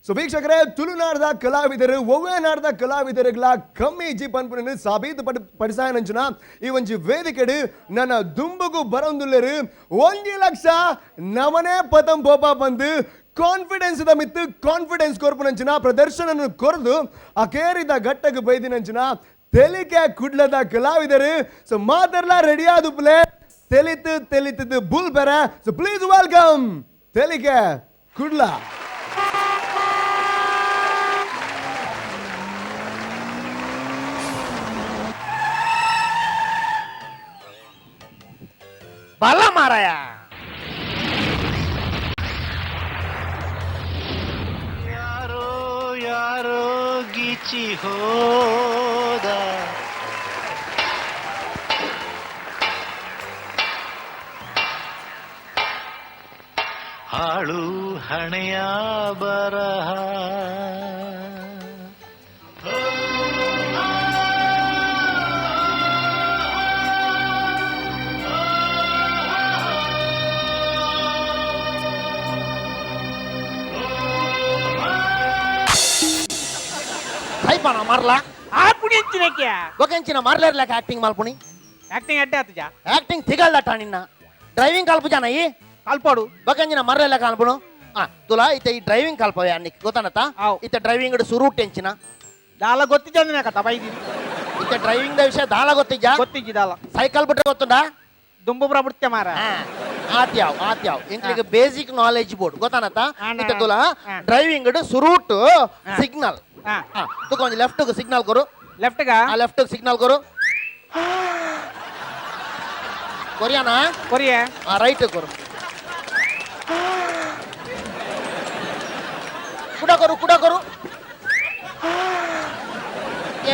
So ವೀಕ್ಷಕರೇ, ತುಳುನಾಡದ ಕಲಾವಿದರು ಒವ್ವೇ ನಾಡದ ಕಲಾವಿದರುಗಳ ಕಮ್ಮಿ ಇಜ್ಜಿ ಪನ್ಪುನನ್ನು ಸಾಬೀತು ಪಡ ಪಡಿಸಾಯನಂಚಿನ ಈ ಒಂಜಿ ವೇದಿಕೆಡು ನನ್ನ ದುಂಬುಗು ಬರೊಂದುಲ್ಲೆರು. 1 ಲಕ್ಷ ನವನೇ ಪತಂ ಪೋಪ ಬಂದು ಕಾನ್ಫಿಡೆನ್ಸ್ the ಮಿತ್ತು ಕಾನ್ಫಿಡೆನ್ಸ್ ಕೊರ್ಪುನಂಚಿನ ಪ್ರದರ್ಶನ ಕೊರದು ಅಕೇರಿದ ಘಟ್ಟకు ಬೈದಿನಂಚಿನ ತೆಲಿಕೆ ಕುಡ್ಲದ ಕಲಾವಿದರು. ಸೊ ಮಾತರ್ಲ ರೆಡಿ ಆದುಪ್ಲೆ ತೆಲಿತು ತೆಲಿತದು ಬುಲ್ ಬೆರೆ. So please welcome Telike Kudla. ಬಲ ಮಾರಾಯ. ಯಾರೋ ಯಾರೋ ಗೀಚಿ ಹೋದ ಹಾಳು ಹಣೆಯ ಬರಹ. ಸೈಪಾನ ಮಾರ್ಲಾ. ಆಪುಣಿ ಎಂಚಿನಕ್ಕೆ? ಒಕೆಂಚಿನ ಮಾರ್ಲೇರ್ಲಾಕ ಆಕ್ಟಿಂಗ್ ಮಾಲ್ಪುಣಿ. ಆಕ್ಟಿಂಗ್ ಅಡ್ಡೆ ಆತಜ. ಆಕ್ಟಿಂಗ್ ತಿಗಲ್ದಟ ನಿನ್ನ ಡ್ರೈವಿಂಗ್ ಕಲ್ಪು ಜಾನ ಈ. ಕಲ್ಪಾಡು. ಒಕೆಂಚಿನ ಮರ್ಲೇರ್ಲಾಕ ಅನ್ಪುಣು ಆ ತುಲಾ ಇತ್ತ ಈ ಡ್ರೈವಿಂಗ್ ಕಲ್ಪವೆ ಅನ್ನಿಕ್ ಗೊತ್ತಾನತ್ತ? ಆವ್. ಇತ್ತ ಡ್ರೈವಿಂಗ್ ಸುರೂಟ್ ಎಂಚಿನ? ದಾಲ ಗೊತ್ತಿದ್ದ ಕಥ ಬೈದಿನಿ. ಇತ್ತ ಡ್ರೈವಿಂಗ್ the ವಿಷಯ ದಾಲ ಗೊತ್ತಿಜ್ಜಾ? ಗೊತ್ತಿಜ್ಜಿ ದಾಲ. ಸೈಕಲ್ ಬಿಟ್ರೆ ಗೊತ್ತುಂಡಾ? ದುಂಬುಬ್ರ ಬಿಡ್ತೆ ಮಾರ. ಆತ್ಯಾವ್ ಆತ್ಯಾವ್ ಇಂಕ್ಲಿಗೆ basic knowledge board ಗೊತ್ತಾನತ್ತ? ಅಣ್ಣ. ಇತ್ತ ತುಲಾ ಆ. ಡ್ರೈವಿಂಗ್ ಸುರೂಟ್ ಸಿಗ್ನಲ್. ಆ. ತುಕ ಒಂಜಿ ಲೆಫ್ಟ್ ಸಿಗ್ನಲ್ ಕೊರು. ಲೆಫ್ಟ್ ಗ? ಆ ಲೆಫ್ಟ್ ಸಿಗ್ನಲ್ ಕೊರು, ಕೊರಿಯಾನ? ಕೊರಿಯ. ಆ ರೈಟ್ ಕೊರು, ಕುಡ ಕೊರು, ಕುಡ ಕೊರು.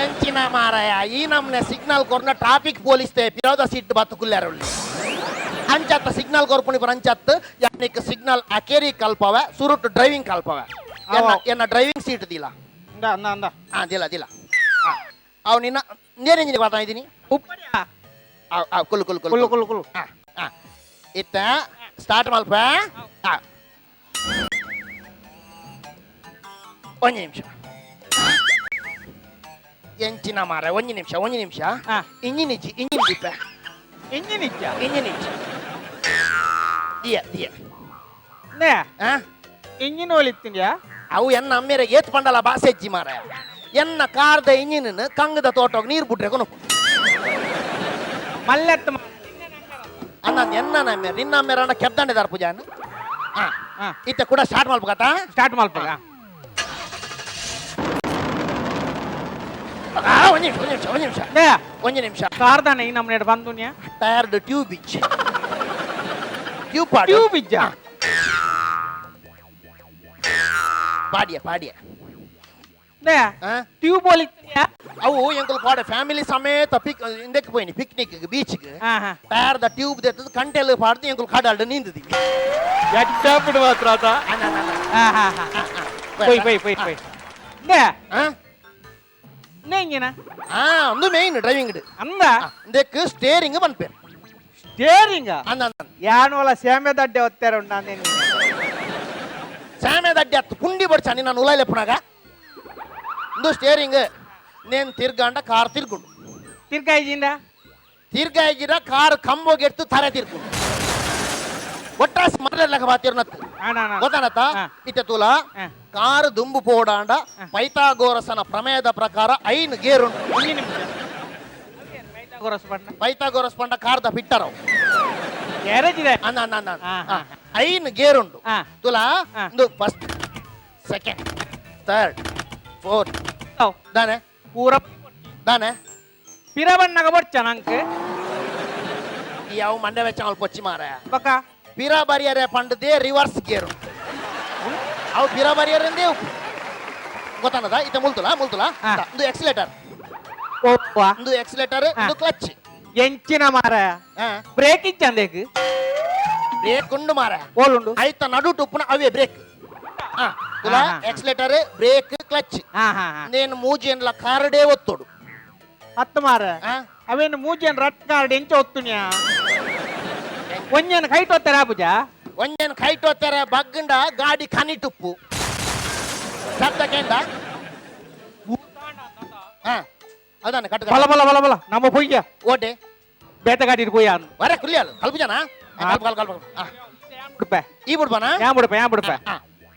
ಎಂಚಿನ ಮಾರಾಯ ಈ ನಮ್ನೆ ಸಿಗ್ನಲ್ ಕೊರ್ನ ಟ್ರಾಫಿಕ್ ಪೊಲೀಸ್ ತೆ ಪಿರೋದ ಸೀಟ್ ಬತ್ತು ಕುಲ್ಲಾರುಳ್ಳಿ ಅಂಚತ್ತ ಸಿಗ್ನಲ್ ಕೊರ್ಪುಣಿ ಪುರ ಅಂಚತ್ತು ಯಾನಿಕ್ ಸಿಗ್ನಲ್ ಅಕೇರಿ ಕಲ್ಪವೆ, ಸುರುಟ್ ಡ್ರೈವಿಂಗ್ ಕಲ್ಪವೆ ಎನ್ನ. ಆವ್. ಎನ್ನ ಡ್ರೈವಿಂಗ್ ಸೀಟ್ ದಿಲ. ಅಂದ ಅಂದ ಅಂದ. ಹಾ, ದಿಲ ದಿಲ. ಅವ್ ನಿನ್ನ ನೇರ ಇಂಜಿನ್ ಬರ್ತಾ ಇದ್ದೀನಿ. ಉಪ್ಪಡಿಯಾ? ಆವ್ ಆವ್, ಕುಲ್ಲು ಕುಲ್ಲು. ಕುಲ್ಲು. ಕುಲ್ಲು. ಕುಲ್ಲು ಕುಲ್ಲು. ಆ, ಆ. ಇತ್ತ ಸ್ಟಾರ್ಟ್ ಮಲ್ಪ. ಆ. ಒಂಜಿ ನಿಮಿಷ, ಎಂಚಿನ ಮಾರ, ಒಂಜಿ ನಿಮಿಷ, ಒಂಜಿ ನಿಮಿಷ. ಆ. ಇಂಜಿನ್ ಇಜ್ಜಿ, ಇಂಜಿನ್ ದಿಪ್ಪ. ಇಂಜಿನ್ ಇಜ್ಜ? ಇಂಜಿನ್ ಇಜ್ಜಿ, ದಿಯ ದಿಯ. ನೇ. ಆ. ಇಂಜಿನ್ ಒಲಿತ್ತಿಂದ್ಯಾ? ಅವು ಎನ್ನ ಅಮ್ಮೇರೆ ಏತ್ ಪಂಡಲ ಬಾಸೆಜ್ಜಿ ಮಾರ. ಎನ್ನ ಕಾರ್ದ ಇಂಜಿನ್ ಕಂಗದ ತೋಟೋಗ್ ನೀರು ಬಿಟ್ರೆ ಕೊನು. ಮಲ್ಲೆತ್ತ. ಅನ್ನ ಎನ್ನ ನಮ್ಮೇರ್ ನಿನ್ನ ಅಮ್ಮೇರ ಅಣ್ಣ ಕೆದ್ದಂಡಿದಾರ ಪೂಜಾನ್. ಆ. ಆ. ಇತ್ತ ಕೂಡ ಸ್ಟಾರ್ಟ್ ಮಾಡ್ಬೇಕಾತಾ? ಸ್ಟಾರ್ಟ್ ಮಲ್ಪಗ. ಆ, ಒಂಜಿ ನಿಮಿಷ, ಒಂಜಿ ನಿಮಿಷ, ಒಂಜಿ ನಿಮಿಷ. ನೇ. ಒಂಜಿ ನಿಮಿಷ. ಕಾರ್ದಾನ ಈ ನಮ್ಮನೆ ಬಂದುನ್ಯಾ? ಟೈರ್ಡ್ ಟ್ಯೂಬ್ ಇಚ್ ಟ್ಯೂಬ್ ಪಾಡ್. ಟ್ಯೂಬ್ ಇಜ್ಜ? ಪಾಡಿಯ ಪಾಡಿಯ. ನೇ. ಆ? ಟ್ಯೂಬ್ ಒಲಿತ್ತಿಂದ್ಯಾ? ಅವು ಎಂಕುಲು ಪಾಡ ಫ್ಯಾಮಿಲಿ ಸಮೇತ ಪಿಕ್ ಇಂದಕ್ಕೆ ಪೋಯಿನಿ, ಪಿಕ್ನಿಕ್ ಬೀಚ್ಗೆ. ಹಾ ಹಾ. ಟೈರ್ the tube ದೆತ್ತದ ಕಂಟೆಲ್ ಪಾಡ್ದು ಎಂಕುಲು ಕಾಡಾಲ್ಡ್ ನೀಂದದಿ. ಎಡ್ಡಾಪಿಡು ಮಾತ್ರ ಆತ. ಹಾ ಹಾ ಹಾ, ಪೊಯ್ ಪೊಯ್ ಪೊಯ್ ಪೊಯ್. ನೇ. ನೇ ಇಂಜಿನ? ಆ, ಒಂದು ಮೇನ್ ಡ್ರೈವಿಂಗ್. ಅಂದ. ಇಂದಕ್ಕೆ ಸ್ಟೇರಿಂಗ್ ಪನ್ಪೇರು. ಸ್ಟೇರಿಂಗ್? ಅಂದ ಅಂದ. ಯಾನೋಲ ಸೇಮೆ ದಡ್ಡೆ ಒತ್ತಾರೆ ಉಂಡ ಅಂದೇನಿ. ಸಾಮೆ ದಡ್ಡೆ ಅತ್ತು, ಪುಂಡಿ ಬಡ್ಚ ನಿನ್ನ ಉಲಾಯ್ಲೆಪ್ಪುನಾಗ. ಇಂದು ಸ್ಟೇರಿಂಗ್, ನೇನ್ ತಿರ್ಗಾಂಡ ಕಾರ್ ತಿರ್ಗುಂಡು. ತಿರ್ಗಾಯಿಜಿಂದ? ತಿರ್ಗಾಯಿಜಿರ ಕಾರ್ ಕಂಬೋಗೆಡ್ತು ತರೆ ತಿರ್ಗುಂಡು. ಒಟ್ಟಾಸಿ ಮರಲೆಲ್ಲ ಬಾತಿರ್ನತ್ತು. ಅಣ್ಣ. ಗೊತ್ತಾನತ್ತ? ಹಾ. ಇತ್ತೆ ತೂಲ. ಹಾ. ಕಾರು ದುಂಬು ಪೋಡಾಂಡ ಪೈಥಾಗೋರಸನ ಪ್ರಮೇಯದ ಪ್ರಕಾರ ಐನ್ ಗೇರುಂಡು. ಒಂಜಿ ನಿಮಿಷ, ಪೈಥಾಗೋರಸ್ ಬಣ್ಣ? ಪೈಥಾಗೋರಸ್ ಪಂಡ ಕಾರ್ದ ಬಿಟ್ಟರವು. ಗ್ಯಾರೇಜ್ ಇದೆ. ಅನ್ನ ಅನ್ನ ಅನ್ನ. ಹಾ, ಹಾ. ಐನ್ ಗೇರುಂಡು. ಹಾ. ತುಲಾ. ಹಾ. ಇಂದು first, second, third, fourth. ಅವ್. ದಾನೆ? ಪೂರ. ದಾನೆ? ಪಿರ ಬಣ್ಣಗ ಬೊಡ್ಚ ನಂಕ್. ಈ ಅವು ಮಂಡೆ ವೆಚ್ಚ ಪೊಚ್ಚಿ ಮಾರ. ಬಕ? ಪಿರ ಬರಿಯರೆ ಪಂಡದೇ ರಿವರ್ಸ್ ಗೇರು. ಅವು ಪಿರ ಬರಿಯರೆಂದೇ ಉಪ್ಪು ಗೊತ್ತಾನದ. ಇತ್ತ ಮುಲ್ತುಲ ಮುಲ್ತುಲ. ಹಾ. ಇಂದು ಎಕ್ಸಿಲೇಟರ್. ಒಪ್ಪ. ಇಂದು ಎಕ್ಸಿಲೇಟರ್, ಇಂದು ಕ್ಲಚ್. ಎಂಚಿನ ಮಾರ, ಬ್ರೇಕ್ ಇಚ್ಚಂದೇಕ್? Break ಉಂಡು ಮಾರ. ಓಲುಂಡು? ಐತ ನಡು ಟುಪ್ಪುನ ಅವೇ break, accelerator, break, clutch. ಹಾ ಹಾ ಹಾ. ನೇನು ಮೂಜೇನ್ಲ ಕಾರಡೇ ಒತ್ತೋಡು. ಅತ್ತ ಮಾರ. ಅವೇನು ಮೂಜೇನ್ ರಟ್ ಕಾರ್ಡ್ ಎಂಚ ಒತ್ತುನ್ಯಾ? ಒಂಜೇನು ಕೈಟ್ ಒತ್ತಾರೆ ಆಪುಜಾ? ಒಂಜೇನ್ ಕೈಟ್ ಒತ್ತಾರೆ ಬಗ್ಗಂಡ ಗಾಡಿ ಕನಿ ಟುಪ್ಪು ಶಬ್ದಕ್ಕೆಂದ. ಹಾ, ಅದಾನೆ ಕಟ್ಟು. ಬಲ ಬಲ ಬಲ ಬಲ, ನಮ್ಮ ಪೊಯ್ಯ. ಓಟೆ? ಬೇತ ಗಾಡಿ ಪೊಯ್ಯ. ವರ ಕುಲಿಯಾಲು ಕಲ್ಪ ಜನ ಕಲ್ಪ ಕಲ್ಪ ಕಲ್ಪ. ಬಿಡ್ಪೆ. ಈ ಬಿಡ್ಬಾನ? ಯಾ ಬಿಡ್ಪೆ, ಯಾ ಬಿಡ್ಪೆ.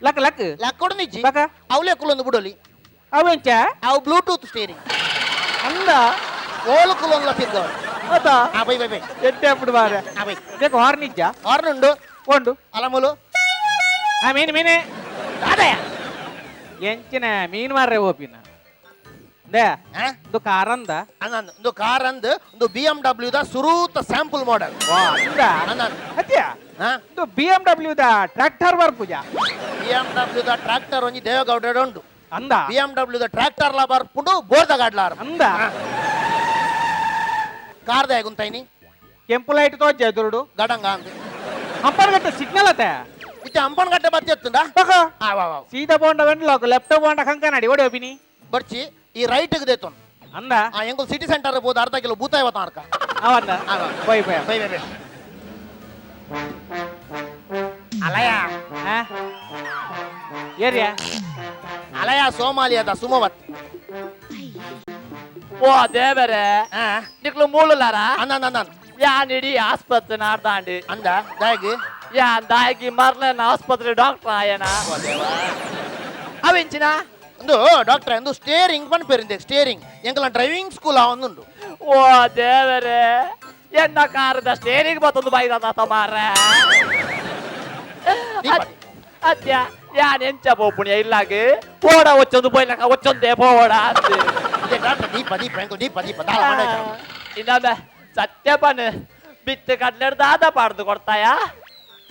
ಲಕ್ ಲಕ್. ಲಕ್ಕೊಡು ನಿಜ್ಜಿ. ಬಕ. ಅವಲೇ ಕುಲೊಂದು ಬಿಡೋಲಿ. ಅವೆಂಚ? ಅವು ಬ್ಲೂಟೂತ್ ಸ್ಟೇರಿಂಗ್. ಅಂದ? ಓಲು ಕುಲೊಂದ್ಲ ತಿರ್ಗವಳು. ಅದ. ಆ, by by by. ಎಟ್ಟೆ ಬಿಡು ಬಾರೆ. ಆ, ಬೈ. ಬೇಕು ಹಾರ್ನ್ ಇಜ್ಜಾ? ಹಾರ್ನ್ ಉಂಡು. ಉಂಡು. ಅಲಮುಲು. ಆ, ಮೀನು ಮೀನೆ. ದಾದಯ? ಎಂಚಿನ ಮೀನು ಮಾರ್ರೆ ಓಪಿನ they. ಆ? ಇದು ಕಾರಂದ? ಅಂದ, ಒಂದು ಕಾರ್ ಅಂದ್, ಒಂದು BMW the ಸುರೂತ sample model. ವಾ, ಅಂದ? ಅಂದ. ಅತ್ಯ. ಹಾ. ಇದು BMW the tractor ಬರ್ಪುಜಾ? BMW the tractor ಒಂಜಿ ದೇವಗೌಡ ಉಂಡು. ಅಂದ? BMW the tractor ಲಾ ಬರ್ಪುಂಡು, ಬೋರ್ದ ಗಾಡ್ಲಾರ. ಅಂದ? ಕಾರ್ ದಾಯಗುಂತೈನಿ. ಕೆಂಪು ಲೈಟ್ ತೋಜ ದುರುಡು. ಗಡಂಗ ಅಂದ್. ಅಂಪರ್ಗಟ್ಟ ಸಿಗ್ನಲ್ ಅತ್ತೆ. ಇತ್ತೆ ಅಂಪನ್ಗಟ್ಟೆ ಬತ್ತಿ ಎತ್ತುಂಡ. ಬಕ. ಆ, ವಾ ವಾ. ಸೀದಾ ಬೋಂಡ ವೆನ್ಲಾಕ್, ಲೆಫ್ಟ್ ಬೋಂಡ ಕಂಕನಾಡಿ. ಓಡಿ ಹೋಪಿನಿ. ಬರ್ಚಿ, ಈ ರೈಟ್ ದೇತೊನ್. ಅಂದ? ಆ, ಎಂಕುಲ್ ಸಿಟಿ ಸೆಂಟರ್ ಬೋದು ಅರ್ಧ ಕಿಲೋ ಬೂತಾಯ ವತಾರ್ಕ. ಅವಂದ? ಆ, ವಾ. Bye bye. Bye bye bye. ಅಲಯ. ಆ? ಏರಿಯಾ. ಅಲಯ ಸೋಮಾಲಿಯಾದ ಸುಮವತ್. ಓ ದೇವರೇ! ಆ. ನಿಕ್ಲು ಮೂಲುಲಾರ? ಅಂದ ಅಂದ ಅಂದ. ಯಾನ್ ಇಡೀ ಆಸ್ಪತ್ರೆ ನಾಡ್ದಾಂಡಿ. ಅಂದ, ದಾಯಗ್? ಯಾನ್ ದಾಯಗಿ ಮರ್ಲನ್ ಆಸ್ಪತ್ರೆ ಡಾಕ್ಟರ್ ಆಯನ? ಅವಿಂಚಿನ? ಒಂದು ಡಾಕ್ಟರ್, ಒಂದು ಸ್ಟೇರಿಂಗ್ ಪನ್ಪೇರಿಂದೆ, ಸ್ಟೇರಿಂಗ್. ಎಂಕಲ ಡ್ರೈವಿಂಗ್ ಸ್ಕೂಲ್ ಒಂದುಂಡು. ಓ ದೇವರೇ, ಎನ್ನ ಕಾರದ ಸ್ಟೇರಿಂಗ್ ಬತ್ತೊಂದು ಬೈದ ಮಾರ್ರೆ. ಅತ್ಯ, ಯಾನ್ ಎಂಚ ಪೋಪುಣಿಯ ಇಲ್ಲಾಗ? ಪೋಡ ಒಚ್ಚೊಂದು ಬೈಲಕ ಒಚ್ಚೊಂದೇ ಪೋಡ ಅಂದ್. ಇದೇ ಡಾಕ್ಟರ್, ದೀಪ ದೀಪ ಎಂಕುಲ್ ದೀಪ ದೀಪ ದಾಲ ಮಾಡ. ಇನ್ನೊಮ್ಮೆ ಸತ್ಯ ಪನ್, ಬಿತ್ತು ಕಡ್ಲೆಡ್ ದಾದ ಪಾಡ್ದು ಕೊಡ್ತಾಯ?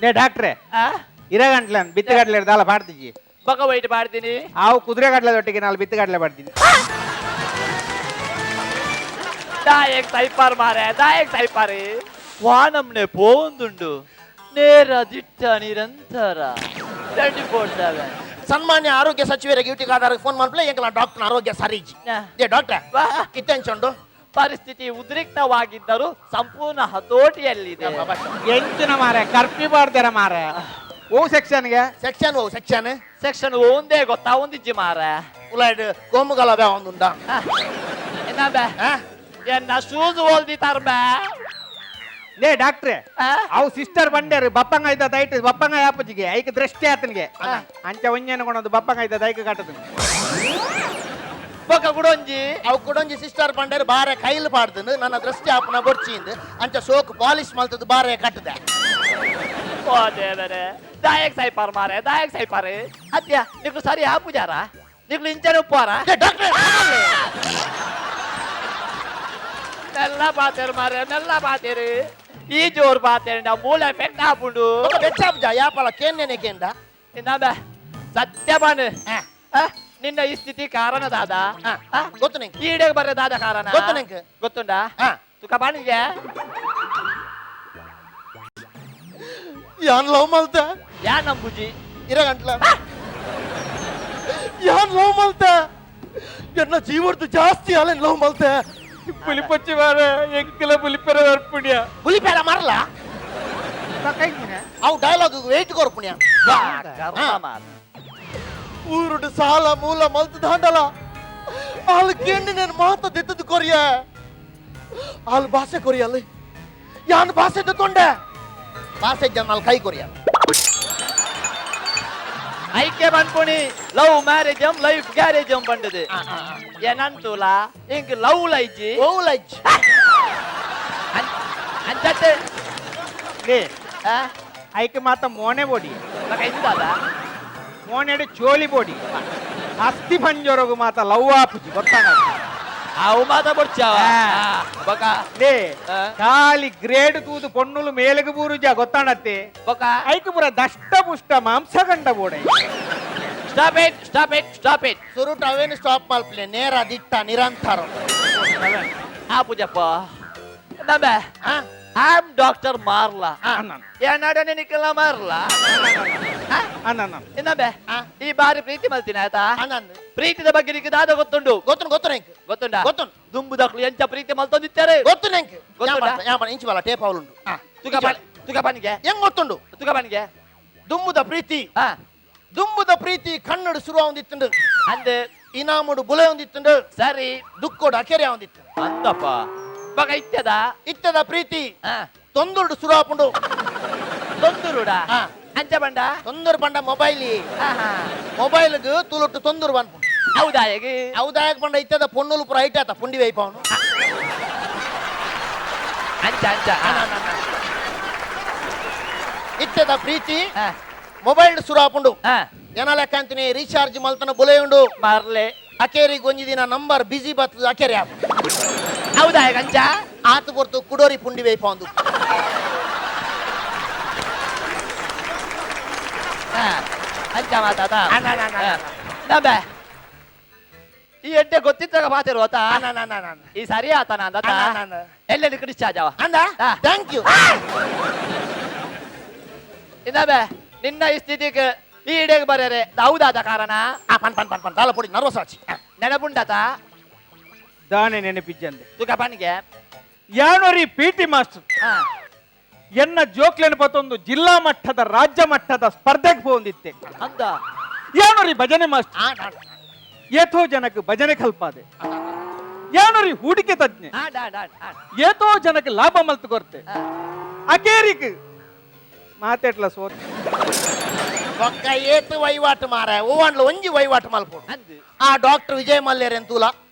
ಲೇ ಡಾಕ್ಟ್ರೆ. ಆ? ಇರ ಗಂಟ್ಲೆ ಬಿತ್ತು ಕಡ್ಲೆ ದಾಲ ಪಾಡ್ತಿಜಿ. ಬಕ ವೈಟ್ ಮಾಡ್ತೀನಿ. ಆವು ಕುದುರೆ ಕಡ್ಲೆ ದೊಟ್ಟಿಗೆ ನಾಲ್ ಬಿತ್ತು ಕಡ್ಲೆ ಪಾಡ್ತೀನಿ. ದಾಯಕ್ ಸೈಪಾರ್ ಮಾರೆ, ದಾಯಕ್ ಸೈಪಾರಿ. ವಾನಮ್ನೆ ಪೋಂದುಂಡು ನೇರ ದಿಟ್ಟ ನಿರಂತರ 24/7. ಸನ್ಮಾನ್ಯ ಆರೋಗ್ಯ ಸಚಿವರಿಗೆ ಡ್ಯೂಟಿ ಆಧಾರ ಫೋನ್ ಮಾಡ್ಪ್ಲೆ, ಎಂಕಲ ಡಾಕ್ಟರ್ ಆರೋಗ್ಯ ಸರಿಜಿ. They doctor. ವಾ. ಇತ್ತೆಂಚುಂಡು? ಪರಿಸ್ಥಿತಿ ಉದ್ರಿಕ್ತವಾಗಿದ್ದರೂ ಸಂಪೂರ್ಣ ಹತೋಟಿಯಲ್ಲಿದೆ. ಎಂಚಿನ ಮಾರೆ, ಕರ್ಪಿ ಪಾಡ್ತಾರ ಮಾರೆ. ಓ ಸೆಕ್ಷನ್ಗೆ? ಸೆಕ್ಷನ್ ಓ ಸೆಕ್ಷನ್? ಸೆಕ್ಷನ್ ಒಂದೇ ಗೊತ್ತಾ ಒಂದಿಜ್ಜಿ ಮಾರೆ. ಉಲಾಯ್ಡ್ ಕೋಮುಗಲ ಬೇ ಒಂದುಂಡ. ಇನ್ನೊಮ್ಮೆ. ಆ? ಎನ್ನ ಶೂಸ್ ಓಲ್ದಿ ತರ್ಬೆ. ಲೇ ಡಾಕ್ಟ್ರೆ. ಅವು ಸಿಸ್ಟರ್ ಬಂಡೇರು ಬಪ್ಪಂಗ ಇದ್ದ ದೈಟ್ ಬಪ್ಪಂಗ ಯಾಪಜಿಗೆ ಐಕ್ ದೃಷ್ಟಿ ಆತನಿಗೆ. ಅಂಚ ಒಂಜೇನು ಕೊಣದು ಬಪ್ಪಂಗ ಇದ್ದ ದೈಕ್ ಕಟ್ಟದು. ಬೊಕ ಗುಡೊಂಜಿ. ಅವು ಕುಡೊಂಜಿ ಸಿಸ್ಟರ್ ಬಂಡೇರು ಬಾರೆ ಕೈಲ್ ಪಾಡ್ದು ನನ್ನ ದೃಷ್ಟಿ ಆಪನ ಬೊರ್ಚಿಂದು ಅಂಚ ಸೋಕ್ ಪಾಲಿಶ್ ಮಲ್ತದ್ದು ಬಾರೆ ಕಟ್ಟದೆ. ಓ ದೇವರೇ, ದಾಯಕ್ ಸೈಪಾರ್ ಮಾರೆ, ದಾಯಕ್ ಸೈಪಾರ್. ಅತ್ಯ, ನಿಕ್ಲು ಸರಿ ಆಪುಜಾರ? ನಿಕ್ಲು ಇಂಚನೆ ಉಪ್ಪಾರ? ಡಾಕ್ಟರ್. ಮೆಲ್ಲ ಬಾತೇರು ಮಾರೆ, ಮೆಲ್ಲ ಬಾತೇರು. ಈ ಜೋರ್ ಬಾತೇರು ಮೂಳೆ ಪೆಟ್ಟ ಆಪುಂಡು. ಬೆಚ್ಚಾಪುಜ ಯಾಪಲ ಕೇನ್ನೇನೆ ಕೇಂದ. ಇನ್ನೊಮ್ಮೆ ಸತ್ಯ ಬನ್. ಆ, ನಿನ್ನ ಈ ಸ್ಥಿತಿ ಕಾರಣ ದಾದ? ಆ, ಗೊತ್ತು ನಿಂಗೆ. ಈಡೆಗೆ ಬರ್ರೆ ದಾದ ಕಾರಣ? ಗೊತ್ತು ನಿಂಗೆ. ಗೊತ್ತುಂಡಾ? ಆ. ತುಕ ಬಾಣಿಗೆ. ಯಾನ್ ಲವ್ ಮಲ್ತ? ಯಾ ನಂಬುಜಿ. ಇರ ಗಂಟ್ಲ ಯಾನ್ ಲವ್ ಮಲ್ತ? ಎನ್ನ ಜೀವರ್ದು ಜಾಸ್ತಿ ಅಲ್ಲ ಲವ್ ಮಲ್ತೆ. ಪುಲಿಪಚ್ಚಿ ಮಾರೆ, ಎಂಕಲ ಪುಲಿಪೆರ ಬರ್ಪುಣ್ಯ. ಬುಲಿಪೇರ ಮರಲ. ಅವು ಡೈಲಾಗ್ ವೇಟ್ ಕೊರ್ಪುಣ್ಯ. ಊರುಡು ಸಾಲ ಮೂಲ ಮಲ್ತು ದಾಂಡಲ ಆಲ್ ಕೇಂಡಿ నేను ಮಾತ ದಿತ್ತದ ಕೊರಿಯ. ಆಲ್ ಭಾಷೆ ಕೊರಿಯಲ್ಲ, ಯಾನ್ ಭಾಷೆ ತೊಂಡೆ ಭಾಷೆ ಜನ ಕೈ ಕೊರಿಯ. ಐಕೆ ಪನ್ಪುಣಿ love marriage life garage ಪಂಡದು ಏನಂತೂಲ ಇಂಕ್ ಲವ್ ಲೈಜಿ. ಓ ಲೈಜ್. ಅಂಚತ್ತೆ. ಲೇ, ಐಕ್ ಮಾತ ಮೋನೆ ಬೋಡಿ. ಇದು ಮೋನೆಡು ಚೋಲಿ ಬೋಡಿ. ಅಸ್ಥಿ ಪಂಜರಗು ಮಾತ ಲವ್ ಆಪುಜಿ, ಗೊತ್ತಾಗ? ಅವು ಮಾತ ಬೊಡ್ಚಾವ. ಬಕ. ಲೇ. ಆ. ಖಾಲಿ ಗ್ರೇಡ್ ತೂದು ಪೊಣ್ಣುಲು ಮೇಲೆಗೆ ಬೂರುಜ, ಗೊತ್ತಾಣತ್ತೆ? ಬಕ. ಐಕ್ ಪುರ ದಷ್ಟ ಪುಷ್ಟ ಮಾಂಸಗಂಡ ಬೋಡೆ. Stop it, stop it, stop it. ಸುರುಟ್ ಅವೇನು ಸ್ಟಾಪ್ ಮಲ್ಪಲೆ, ನೇರ ದಿಟ್ಟ ನಿರಂತರ. ಆ ಪೂಜಪ್ಪ ನಮ್ಮೆ. ಆ? I am doctor Marla. ಏನಾಡನೆ ನಿಕ್ಕಲ್ಲ ಮಾರ್ಲಾ. ಇನ್ನೊಮ್ಮೆ ಈ ಬಾರಿ ಪ್ರೀತಿ ಮಲ್ತಿನ ಆಯ್ತಾ? ಪ್ರೀತಿದ ಬಗ್ಗೆ ನಿಕ್ಕೆ ದಾದ ಗೊತ್ತುಂಡು? ಗೊತ್ತು ಗೊತ್ತು ನೆಂಕ್. ಗೊತ್ತುಂಡ? ಗೊತ್ತುಂಡು. ದುಂಬುದಕ್ಲು ಎಂಚ ಪ್ರೀತಿ ಮಲ್ತೊಂದಿತ್ತಾರೆ? ಗೊತ್ತು ನೆಂಕ್. ಗೊತ್ತುಂಡಾ? ಇಂಚು ಬಲ ಟೇಪ್ ಅವಲುಂಡು. ತುಕಪನಿಗೆ ಹೆಂಗ್ ಗೊತ್ತುಂಡು? ತುಕಪನಿಗೆ ದುಂಬುದ ಪ್ರೀತಿ, ದುಂಬುದ ಪ್ರೀತಿ ಕಣ್ಣಡು ಶುರು ಒಂದಿತ್ತುಂಡು. ಅಂದೆ ಇನಾಮುಡು ಬುಲೆ ಒಂದಿತ್ತುಂಡು. ಸರಿ. ದುಕ್ಕೋಡು ಅಕೆರೆ ಒಂದಿತ್ತು. ಅಂದಪ್ಪ ಬಗ ಇತ್ತದ ಇತ್ತದ ಪ್ರೀತಿ ತೊಂದುರುಡು ಶುರು ಆಪುಂಡು. ತೊಂದುರುಡ ಅಂಚ ಬಂಡ ತೊಂದರು ಬಂಡ ಮೊಬೈಲ್, ಮೊಬೈಲ್ಗ್ ತುಳುಟ್ಟು ತೊಂದರು ಬಂದ್ಪುಂಡು. ಹೌದಾ? ಹೇಗೆ ಹೌದಾ ಬಂಡ ಇತ್ತದ ಪೊನ್ನುಲು ಪುರ ಐಟ್ ಆತ ಪುಂಡಿ ವೈಪವನು. ಅಂಚ ಅಂಚ ಇತ್ತದ ಪ್ರೀತಿ ಮೊಬೈಲ್ ಶುರು ಆಪುಂಡು. ಏನ ಲೆಕ್ಕ ಅಂತೀನಿ ರೀಚಾರ್ಜ್ ಮಲ್ತನ ಬುಲೆ ಉಂಡು. ಮಾರ್ಲೆ ಅಕೇರಿ ಗೊಂಜಿ ದಿನ ನಂಬರ್ ಬಿಸಿ ಬರ್ತದ ಅಕೇರಿ ಆಪ್. ಹೌದಾ ಅಂಚ ಆತ ಪೊರ್ತು ಕುಡೋರಿ ಪುಂಡಿ ವೈಪವಂದು. ಅಂಚ ಮಾತಾತ ನಂಬೆ ಈ ಎಡ್ಡೆ ಗೊತ್ತಿದ್ದಾಗ ಮಾತಿರುವ ಈ ಸರಿ ಆತನ ಅಂದ ಎಲ್ಲೆಲ್ಲಿ ಡಿಸ್ಚಾರ್ಜ್ ಅವ ಅಂದ. Thank you. ಇನ್ನಬೆ ನಿನ್ನ ಈ ಸ್ಥಿತಿಗೆ ಈ ಇಡೆಗೆ ಬರ್ಯಾರೆ ಹೌದಾದ ಕಾರಣ? ಪನ್ ಪನ್ ಪನ್ ಪನ್ ತಾಲ ಪೊಡಿ ನರ್ವಸ್ ಆಚಿ ನೆನಪುಂಡತ ದಾನೆ ನೆನಪಿಜ್ಜಂದೆ ತುಕ ಪನಿಗೆ ಯಾನೋರಿ P T master ಎನ್ನ ಜೋಕ್ಲೆನ ಪತ್ತೊಂದು ಜಿಲ್ಲಾ ಮಟ್ಟದ ರಾಜ್ಯ ಮಟ್ಟದ ಸ್ಪರ್ಧೆಗೆ ಪೋಂದಿತ್ತೆ. ಅಂದ ಯಾನೋರಿ ಭಜನೆ ಮಾಸ್ಟರ್ ಏತೋ ಜನಕ್ಕೆ ಭಜನೆ ಕಲ್ಪಾದೆ. ಯಾನೋರಿ ಹೂಡಿಕೆ ತಜ್ಞೆ ಏತೋ ಜನಕ್ಕೆ ಲಾಭ ಮಲ್ತು ಕೊರ್ತೆ. ಅಕೇರಿಕ್ ಮಾತೆಟ್ಲ ಸೋತ್ ಒಕ್ಕ ಏತು ವಹಿವಾಟು ಮಾರ ಓವಾಂಡ್ಲ ಒಂಜಿ ವಹಿವಾಟು ಮಲ್ಪೋಡು. ಆ ಡಾಕ್ಟರ್ ವಿಜಯ್ ಮಲ್ಯರ್ ಎಂತೂಲ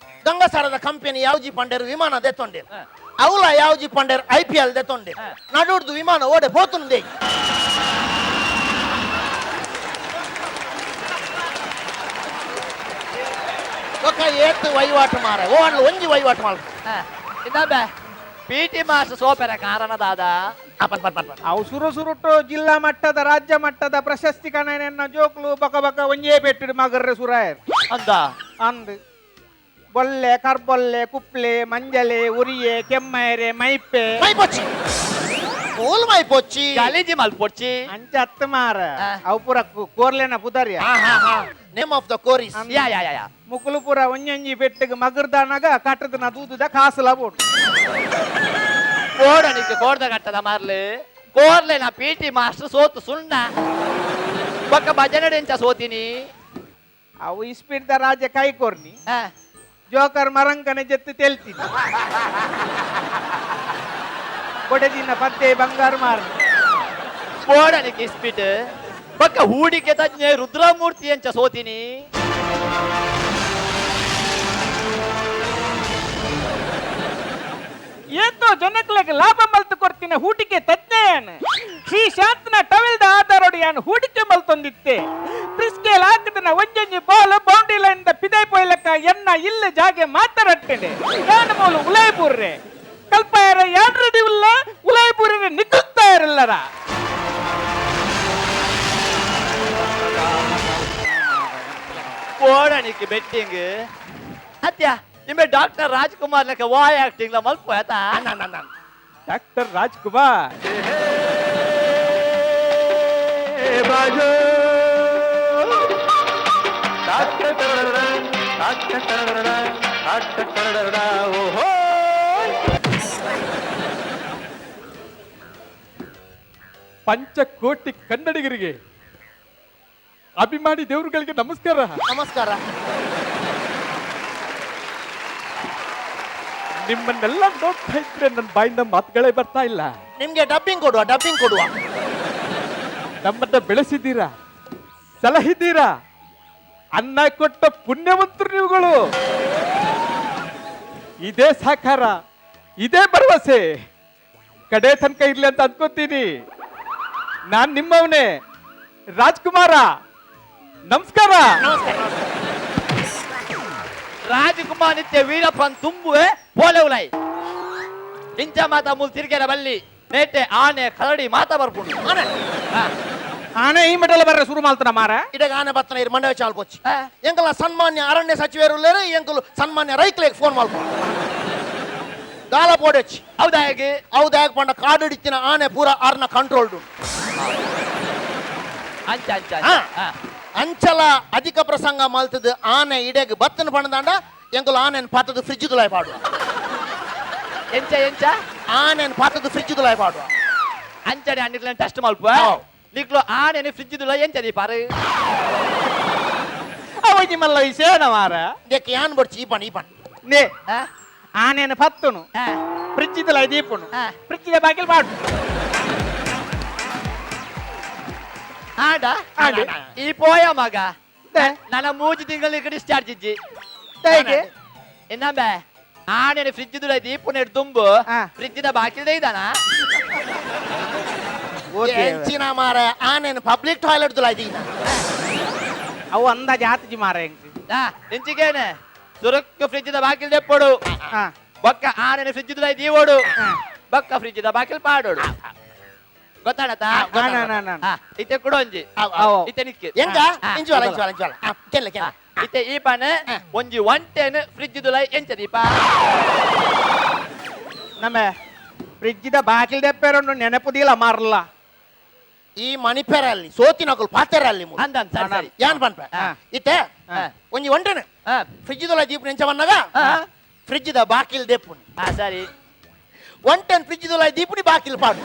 ಗಂಗಾಸಾರದ ಕಂಪನಿ ಯಾವ್ಜಿ ಪಂಡೇರು ವಿಮಾನ ದೆತ್ತೊಂಡೇರು. ಅವಲ ಯಾವ್ಜಿ ಪಂಡೇರು I P L ದೆತ್ತೊಂಡೇರು. ನಡುಡ್ದು ವಿಮಾನ ಓಡೆ ಪೋತುಂದೆ. ಒಕ್ಕ ಏತು ವಹಿವಾಟು ಮಾರ ಓವಾಂಡ್ಲ ಒಂಜಿ ವಹಿವಾಟು ಮಲ್ಪ. ಇನ್ನೊಮ್ಮೆ P T master ಸೋಪೆರ ಕಾರಣ ದಾದ? ಅವು ಸುರು ಸುರುಟು ಜಿಲ್ಲಾ ಮಟ್ಟದ ರಾಜ್ಯ ಮಟ್ಟದ ಪ್ರಶಸ್ತಿ ಕಣನ ಜೋಕ್ಲು ಬಕ ಬಕ ಒಂಜೇ ಪೆಟ್ಟು ಮಗರ್ರೆ ಸುರಾಯರ್ ಅಂದ ಅಂದ್ ಬೊಲ್ಲೆ ಕರ್ಬೊಲ್ಲೆ ಕುಪ್ಲೆ ಮಂಜಲೆ ಉರಿಯೆ ಕೆಮ್ಮೈರೆ ಮೈಪೆ ಮೈಪೊಚ್ಚಿ ಕೋಲ್ ಮೈಪೊಚ್ಚಿ ಗಲೀಜಿ ಮಲ್ಪೊಚ್ಚಿ ಅಂಚ ಅತ್ತ ಮಾರ ಅವು ಪೂರ ಕೋರ್ಲೆನ ಪುದರ್ಯ. Name of the ಕೋರಿಸ್. Yeah yeah yeah yeah. ಮುಕುಲು ಪೂರ ಒಂಜೊಂಜಿ ಪೆಟ್ಟಿಗೆ ಮಗರ್ದಾನಾಗ ಕಟ್ಟದನ ದೂದುದ ಕಾಸುಲ ಬೋಡು. ಕೋಡನಿಕ್ಕೆ ಕೋಡ್ದ ಕಟ್ಟದ ಮಾರ್ಲಿ ಕೋರ್ಲೆ ನಾ P T master ಸೋತು ಸುಣ್ಣ ಬೊಕ್ಕ ಭಜನೆ ಎಂಚ ಸೋತಿನಿ? ಅವು ಇಸ್ಪೀಡ್ದ ರಾಜ ಕೈ ಕೋರ್ನಿ ಜೋಕರ್ ಮರಂಕನೆ ಜೆತ್ತು ತೆಲ್ತೀನಿ ಕೊಡದಿನ ಪತ್ತೆ ಬಂಗಾರ ಮಾರ. ಕೋಡನಿಕ್ಕೆ ಇಸ್ಪೀಟ್ ಬೊಕ್ಕ ಹೂಡಿಕೆ ತಜ್ಞೆ ರುದ್ರಮೂರ್ತಿ ಎಂಚ ಸೋತಿನಿ? ಏತೋ ಜನಕ್ಲೆಗ್ ಲಾಭ ಮಲ್ತು ಕೊಡ್ತಿನ ಹೂಡಿಕೆ ತಜ್ಞೆಯನ್ ಶ್ರೀ ಶಾಂತನ ಟವೆಲ್ದ ಆಧಾರೋಡಿ ಯಾನ್ ಹೂಡಿಕೆ ಮಲ್ತೊಂದಿತ್ತೆ. ಪ್ರಿಸ್ಕೇಲ್ ಹಾಕದನ ಒಂಜೊಂಜಿ ball boundary line the ಪಿದೈ ಪೋಯ್ಲಕ್ಕ ಎನ್ನ ಇಲ್ಲ ಜಾಗೆ ಮಾತಾಡಟ್ಟೆನೆ ಯಾನ್ ಮೂಲು ಉಲೈಪುರ್ರೆ ಕಲ್ಪಾಯರ ಯಾನ್ ರೆಡಿ ಉಲ್ಲ ಉಲೈಪುರ್ರೆ ನಿಕ್ಕುತ್ತಾ ಇರಲ್ಲರ. ಕೋಡನಿಕ್ಕೆ ಬೆಟ್ಟಿಂಗ್ ಅತ್ಯ ನಿಮ್ಮೆ ಡಾಕ್ಟರ್ ರಾಜ್ಕುಮಾರ್ ಲೆಕ್ಕ ವಾಯ್ ಆಕ್ಟಿಂಗ್ ಲ ಮಲ್ಪ ಆತಾ? ಡಾಕ್ಟರ್ ರಾಜ್ಕುಮಾರ್ ಪಂಚಕೋಟಿ ಕನ್ನಡಿಗರಿಗೆ ಅಭಿಮಾನಿ ದೇವರುಗಳಿಗೆ ನಮಸ್ಕಾರ. ನಮಸ್ಕಾರ. ನಿಮ್ಮನ್ನೆಲ್ಲ ನೋಡ್ತಾ ಇದ್ರೆ ನನ್ನ ಬಾಯಿಂದ ಮಾತುಗಳೇ ಬರ್ತಾ ಇಲ್ಲ. ನಿಮ್ಗೆ ಡಬ್ಬಿಂಗ್ ಕೊಡುವ, ಡಬ್ಬಿಂಗ್ ಕೊಡುವ. ನಮ್ಮನ್ನ ಬೆಳೆಸಿದ್ದೀರಾ, ಸಲಹಿದ್ದೀರಾ, ಅನ್ನ ಕೊಟ್ಟ ಪುಣ್ಯವಂತರು ನೀವುಗಳು. ಇದೇ ಸಹಕಾರ, ಇದೇ ಭರವಸೆ ಕಡೆ ತನಕ ಇರ್ಲಿ ಅಂತ ಅನ್ಕೋತೀನಿ. ನಾನ್ ನಿಮ್ಮವನೇ ರಾಜ್ಕುಮಾರ. ನಮಸ್ಕಾರ. ರಾಜಕುಮಾರ್ ನಿತ್ಯ ವೀರಪ್ಪನ್ ತುಂಬುವೆ ಪೋಲೆ ಉಲೈ ಇಂಚ ಮಾತ ಮೂಲ್ ತಿರ್ಗೆರ ಬಲ್ಲಿ ನೇಟೆ ಆನೆ ಕರಡಿ ಮಾತ ಬರ್ಪುಂಡು. ಆನೆ ಈ ಮೆಟಲ್ ಬರ್ರೆ ಶುರು ಮಾಡ್ತಾನ ಮಾರ. ಇಡಗ ಆನೆ ಬತ್ತನ ಇರು ಮಂಡವೆ ಚಾಲ್ಪೊಚ್ಚಿ. ಎಂಕಲ ಸನ್ಮಾನ್ಯ ಅರಣ್ಯ ಸಚಿವರು ಉಲ್ಲೇರು, ಎಂಕಲು ಸನ್ಮಾನ್ಯ ರೈತರಿಗೆ ಫೋನ್ ಮಲ್ಪು. ದಾಲ ಪೋಡಚ್ಚಿ. ಹೌದಾ ಹೇಗೆ? ಹೌದು, ಪಂಡ ಕಾಡು ಇತ್ತಿನ ಆನೆ ಪೂರ ಆರ್ನ ಕಂಟ್ರೋಲ್ಡ್. ಅಂಚ ಅಂಚ. ಅಂಚಲ ಅಧಿಕ ಪ್ರಸಂಗ ಮಲ್ತದ ಆನೆ ಇಡೆಗ್ ಬತ್ತನ ಪಂಡದಾಂಡ ಎಂಕುಲು ಆನೆನ್ ಪಾತದ ಫ್ರಿಜ್ ದುಲಾಯ್ ಪಾಡುವ. ಎಂಚ ಎಂಚ? ಆನೆನ್ ಪಾತದ ಫ್ರಿಜ್ ದುಲಾಯ್ ಪಾಡುವ. ಅಂಚನೆ ಅನ್ನಿಕ್ಲ ಟೆಸ್ಟ್ ಮಲ್ಪ. ನಿಕ್ಲು ಆನೆನ್ ಫ್ರಿಜ್ ದುಲಾಯ್ ಎಂಚ ದೀಪಾರು? ಅವಜಿ ಮಲ್ಲ ವಿಷಯನ ಮಾರ. ದೆಕ್ ಯಾನ್ ಬಡ್ಚಿ ಈ ಪಣ್ ಈ ಪಣ್. ನೇ ಆನೆನ್ ಪತ್ತುನು ಫ್ರಿಜ್ ದುಲಾಯ್ ದೀಪುನು ಫ್ರಿಜ್ the ಬಾಕಿಲ್ ಪಾಡು. ಆಡ ಈ ಪೋಯ ಮಗ ನನ್ನ ಮೂಜಿ ತಿಂಗಳಿಗೆ ಡಿಸ್ಚಾರ್ಜ್ ಇಜ್ಜಿ. ಇನ್ನೊಮ್ಮೆ ಆನೆನ ಫ್ರಿಜ್ ದುಲಾಯ್ ದೀಪುನ ದುಂಬು ಫ್ರಿಜ್ the ಬಾಕಿಲ್ದೇ ಇದ್ದಾನ. ಎಂಚಿನ ಮಾರ ಆನೆನ್ ಪಬ್ಲಿಕ್ ಟಾಯ್ಲೆಟ್ ದುಲಾಯ್ ದೀನ. ಅವು ಅಂದಾಜ್ ಆತಜಿ ಮಾರ ಎಂಕ್. ಎಂಚಿಗೇನೆ ಸುರಕ್ಕ ಫ್ರಿಜ್ the ಬಾಕಿಲ್ ದೆಪ್ಪೊಡು. ಬೊಕ್ಕ ಆನೆನ ಫ್ರಿಜ್ ದುಲಾಯ್ ದೀವೋಡು. ಬೊಕ್ಕ ಫ್ರಿಜ್ the ಬಾಕಿಲ್ ಪಾಡೋಡು. ಗೊತ್ತಾಡತಾ? ಇತ್ತೆ ಕೂಡ ಒಂಜಿ ಇತ್ತೆ ನಿಕ್ಕೆ ಎಂಗ ಇಂಚುವಲ ಇಂಚುವಲ ಇಂಚುವಲ ಕೆಲ್ಲ ಕೆಲ್ಲ. ಇತ್ತೆ ಈ ಪಾನೆ ಒಂಜಿ ಒಂಟೆನ್ ಫ್ರಿಜ್ ದುಲಾಯ್ ಎಂಚ ದೀಪ? ನಮ್ಮ ಫ್ರಿಜ್ the ಬಾಕಿಲ್ ದೆಪ್ಪೇರೊಂಡು ನೆನಪು ದೀಲ ಮಾರಲ್ಲ. ಈ ಮಣಿಪೆರಲ್ಲಿ ಸೋತಿನಕುಲು ಪಾತೆರಲ್ಲಿ ಅಂದನ್ ಸರಿ ಸರಿ ಯಾನ್ ಪನ್ಪೆ ಇತ್ತೆ ಒಂಜಿ ಒಂಟೆನ್ ಫ್ರಿಜ್ ದುಲಾಯ್ ದೀಪು ಎಂಚ ಬನ್ನಗ ಫ್ರಿಜ್ the ಬಾಕಿಲ್ ದೆಪ್ಪುನಿ. ಸರಿ. ಒಂಟೆನ್ ಫ್ರಿಜ್ ದುಲಾಯ್ ದೀಪುನಿ ಬಾಕಿಲ್ ಪಾಡು.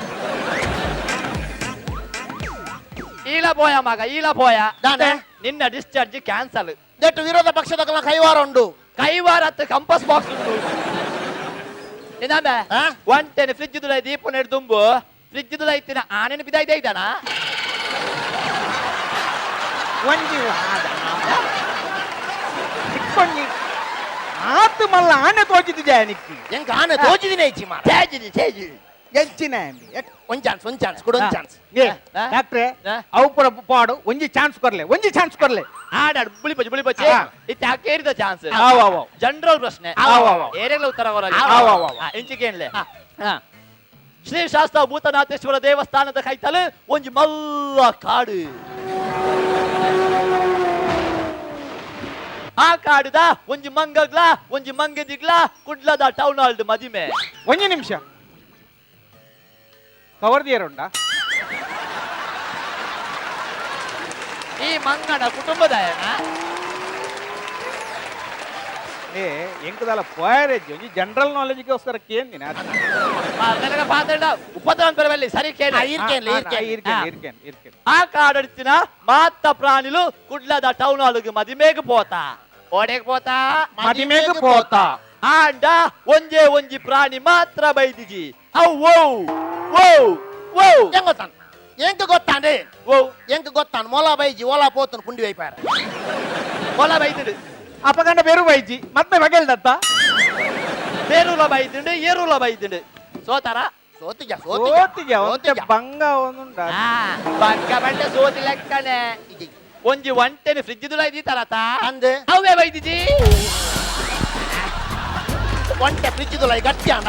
ಈಲ ಪೋಯ ಮಗ ಈಲ ಪೋಯ. ದಾನೆ ನಿನ್ನ discharge cancel. That ವಿರೋಧ ಪಕ್ಷದ ಕೈವಾರ ಉಂಡು. ಕೈವಾರ ಅತ್ತ ಕಂಪಸ್ ಬಾಕ್ಸ್ ಉಂಟು. ಇನ್ನೊಮ್ಮೆ ಒಂಟೆನ್ ಫ್ರಿಜ್ ದುಲಾಯ್ ದೀಪು ನೆಡ್ ದುಂಬು ಫ್ರಿಜ್ ದುಲಾಯ್ ಇತ್ತಿನ ಆನೆನ ಬಿದಾಯ್ದೆ ಇದ್ದಾನ. ಒಂಜಿ ಚಿಕ್ಕೊಂಜಿ ಆತು ಮಲ್ಲ ಆನೆ ತೋಚಿದ್ದು ಜಾನಿಕ್ಕಿ. ಎಂಕ ಆನೆ ತೋಚಿದಿನೇ ಇಚ್ಚಿ ಮಾರ. ಚೇಜಿದಿ ಚೇಜಿ ಎಂಚಿನ ಒಂದ್ ಚಾನ್ಸ್ ಒಂದ್ ಚಾನ್ಸ್ ಕೊಡು ಒಂದ್ ಚಾನ್ಸ್. ಡಾಕ್ಟ್ರೆ ಅವು ಪೂರ ಪಾಡು ಒಂಜಿ ಚಾನ್ಸ್ ಕೊರ್ಲೆ ಒಂಜಿ ಚಾನ್ಸ್ ಕೊರ್ಲೆ. ಆಡಾಡು ಬುಳಿ ಬುಳಿ ಇತ್ತೆ ಕೇರಿದ ಚಾನ್ಸ್. ಜನರಲ್ ಪ್ರಶ್ನೆ ಏರೆಗ್ಲ ಉತ್ತರ ಕೊರಲಿ. ಇಂಚಿಕೇನ್ಲೆ ಶ್ರೀ ಶಾಸ್ತ್ರ ಭೂತನಾಥೇಶ್ವರ ದೇವಸ್ಥಾನದ ಕೈತಲು ಒಂಜಿ ಮಲ್ಲ ಕಾಡು. ಆ ಕಾಡುದ ಒಂಜಿ ಮಂಗಗ್ಲ ಒಂಜಿ ಮಂಗದಿಗ್ಲ ಕುಡ್ಲದ ಟೌನ್ ಹಾಲ್ಡ್ ಮದಿಮೆ. ಒಂಜಿ ನಿಮಿಷ ಕವರ್ ದಿಯರುಂಡ ಈ ಮಂಗನ ಕುಟುಂಬದ ಏ ಎಂಕದಲ್ಲ ಪೋಯರೇಜ್ ಒಂಜಿ ಜನರಲ್ ನಾಲೆಜ್ಗೋಸ್ಕರ ಕೇಂದಿನ ಉಪದ್ರವ ಸರಿ ಕೇಳಿ. ಆ ಕಾಡಡಿತಿನ ಮಾತ ಪ್ರಾಣಿಲು ಕುಡ್ಲದ ಟೌನ್ ಹಾಲ್ಗ್ ಮದಿಮೆಗ್ ಪೋತಾ ಓಡೆಗ್ ಪೋತಾ ಮದಿಮೆಗ್ ಪೋತಾ. ಆಂಡ ಒಂಜೇ ಒಂಜಿ ಪ್ರಾಣಿ ಮಾತ್ರ ಬೈದಿಜಿ. ಅವು ಓ ಓ ಓ ಎಂಗ ಗೊತ್ತಾನ ಎಂಕ ಗೊತ್ತಾಂಡೆ ಓ ಎಂಕ ಗೊತ್ತಾನ ಮೊಲ ಬೈಜಿ ಓಲಾ ಪೋತನ ಪುಂಡಿ ವೈಪಾರ ಮೊಲ ಬೈದಿಡು ಅಪಗಂಡ ಬೇರು ಬೈಜಿ ಮತ್ತೆ ಬಗೆಲ್ದತ್ತ ಬೇರುಲ ಬೈದಿಂಡು ಏರುಲ ಬೈದಿಂಡು ಸೋತಾರ ಸೋತಿಜ ಸೋತಿಜ ಒಂತೆ ಬಂಗ ಒಂದುಂಡ ಬಂಗ ಬಂಡ ಸೋತಿ ಲೆಕ್ಕನೆ. ಒಂಜಿ ಒಂಟೆನ ಫ್ರಿಜ್ ದುಲಾಯ್ ದೀತಾರತ ಅಂದೆ ಅವೇ ಬೈದಿಜಿ. ಒಂಟೆ ಫ್ರಿಜ್ ದುಲಾಯ್ ಗಟ್ಟಿ ಅಂಡ